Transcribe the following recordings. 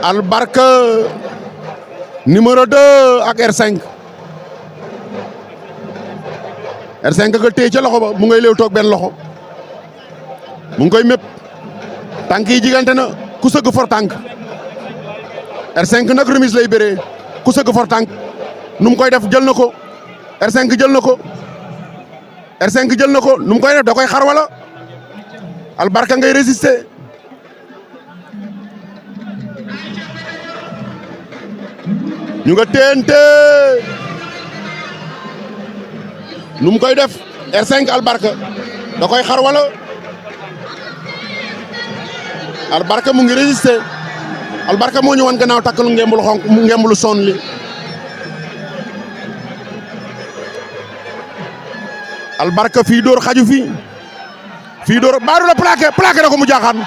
Albarka numéro 2 ak R5 R5 nga téye ca loxo ba mu ngay léew toog benn loxo mu ngi koy mépp tànk yi jigante na ku sëgg for tànk R5 nag remise lay béree ku sëgg for tànk nu mu koy def jël na ko R5 jël na ko R5 jël na ko nu mu koy def da koy xar wala Albarka ngay résister ñu nga téente nu mu koy def R5 Albarka da koy xar wala Albarka mu ngi résister Albarka moo ñu wan gannaaw takkalu ngembulu xonk ngembulu son li Albarka fii dóor xaju fii dóor baadu la plaqué na ko mu jaaxaan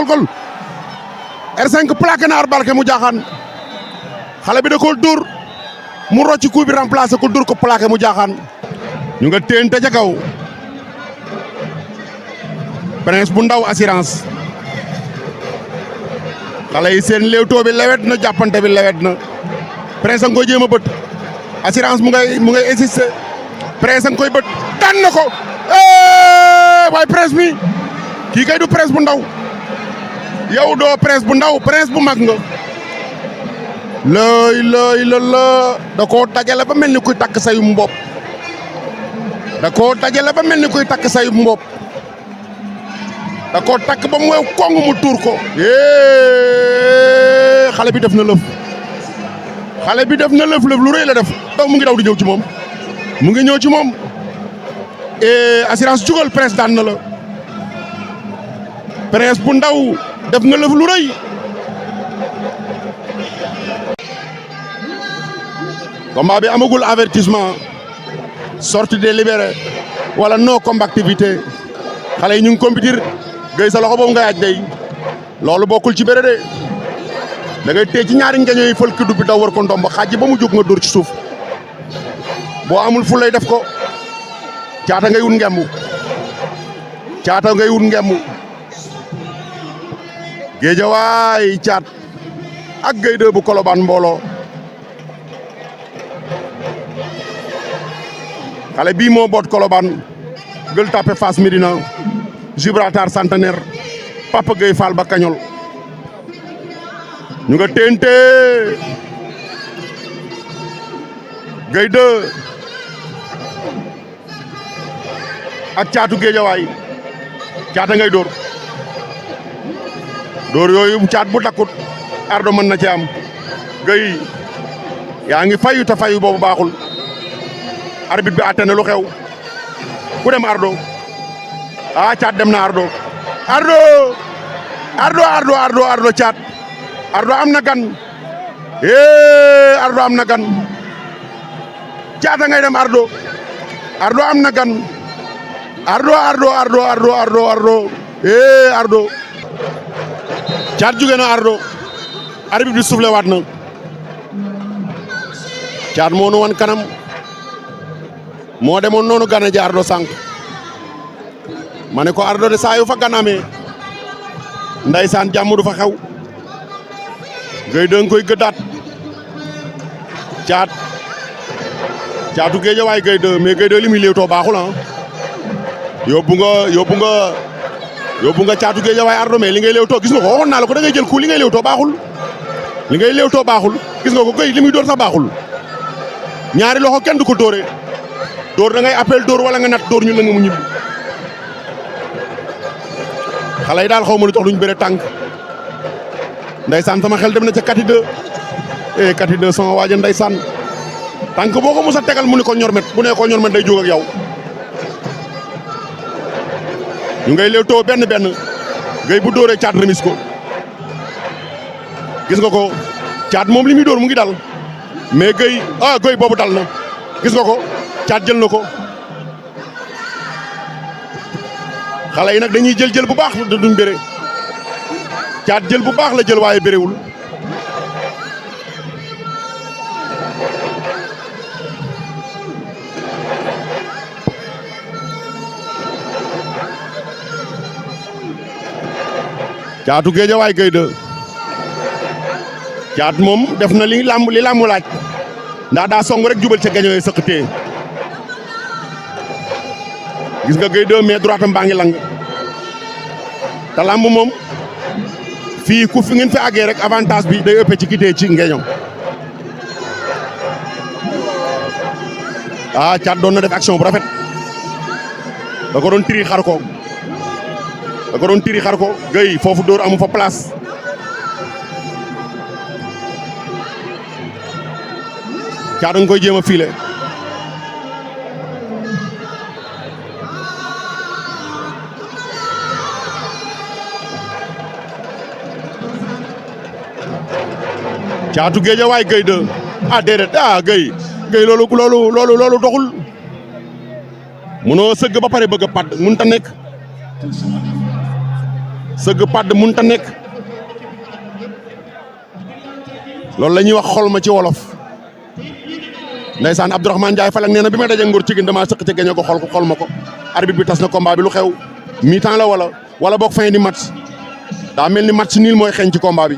gol R5 plaqué na Albarka mu jaaxaan xale bi da ko dóor mu rocci coup bi remplacé ko dóor ko plaqué mu jaaxaan ñu nga téente ca kaw Prince bu ndaw assurance xale yi seen léewtoo bi lewet na jàppante bi lewet na Prince a ngi koy jéem a bët assurance mu ngay insister Prince a ngi koy bët daan na ko waaye Prince mi kii kay du Prince bu ndaw yow doo Prince bu ndaw Prince bu mag nga looy la da koo dajale ba mel ni kuy takk sayu mbopp da koo dajale ba mel ni kuy takk sayu mbopp da koo takk ba mu wew kong mu tuur ko xale bi def na lëf lu rëy la def daw mu ngi daw di ñëw ci moom mu ngi ñëw ci moom assurance jugal Prince daan na la Prince bu ndaw def na lëf lu rëy combat bi amagul avertissement sortie délibérée wala non combativité xale yi ñu ngi compétir Gueye sa loxo boobu nga yaaj day loolu bokkul ci bëre de da ngay téye ci ñaari ngeño yi fël kuddu bi daw war ko ndomb xaaj ba mu jóg nga dóor ci suuf boo amul fu lay def ko caata ngay wut ngembu Géejawaay caat ak Gueye 2 bu Colobane mbooloo xale bii moo boot Colobane Gueule Tapée Fass Médina Gibraltar Centenaire Papa Gueye Fall ba Kañol ñu nga téente Gueye 2 ak caatu Géejawaay caata ngay dóor yooyu caat bu dakkut ardo mën na ci am Gueye yaa ngi fayu te fayu boobu baaxul arbitre bi àtte na lu xew ku dem ardo caat dem na ardo caat ardo am na gan ardo am na gan caata ngay dem ardo am na gan ardo caat jóge na ardo arbitre bi soufflé waat na caat moo nu wan kanam moo demoon noonu gana ji ardo sànq ma ne ko ardo de saa yu fa gan amee ndaysaan jàmm du fa xew Gueye 2 nga koy gëddaat caatu Géejawaay Gueye 2 mais Gueye 2 li muy léewtoo baaxul yóbbu nga caatu Géejawaay ardo mais li ngay léewtoo gis nga ko waxoon naa la ko da ngay jël ku li ngay léewtoo baaxul gis nga ko Gueye li muy dóor sax baaxul ñaari loxo kenn du ko dóoree dóor da ngay appel dóor wala nga nat dóor ñu la nga mu ñibbi xale yi daal xaw ma lu tax luñ bëre tànk ndeysaan sama xel dem na ca kati 2 kati 2 sama waaja ndeysaan tànk boo ko mos a tegal mu ni ko ñormet bu nee ko ñormet day jóg ak yow ñu ngay léewtoo benn Gueye bu dóoree caat remise ko gis nga ko caat moom li muy dóor mu ngi dal mais Gueye boobu dal na gis nga ko caat jël na ko xale yi nag dañuy jël bu baax duñ bëre caat jël bu baax la jël waaye bërewul Caatu Géejawaay Gueye 2 caat moom def na li làmb laaj ndax daa song rek jubal ca gañooy sëqatee gis nga Gueye 2 mais droite am baa ngi lang te làmb moom fii ku fi ngeen fi àggee rek avantage bi day ëppee ci kitee ci ngeeño caat doon na def action bu rafet da ko doon tiri xar ko Gueye foofu dóor amu fa place caat nga koy jéem a fiile Caatu Géejawaay Gueye 2 déedéet Gueye loolu doxul munoo sëgg ba pare bëgg a padd mënut a nekk sëgg padd mënut a nekk loolu la ñuy wax xol ma ci wolof ndeysaan Abdourahmane Ndiaye Falak nee na bi ma daje ngor ci gin damaa sëq ci gañe ko xol ma ko arbitre bi tas na combat bi lu xew mi-temps la wala boog fin di match daa mel ni match niil mooy xeeñ ci combat bi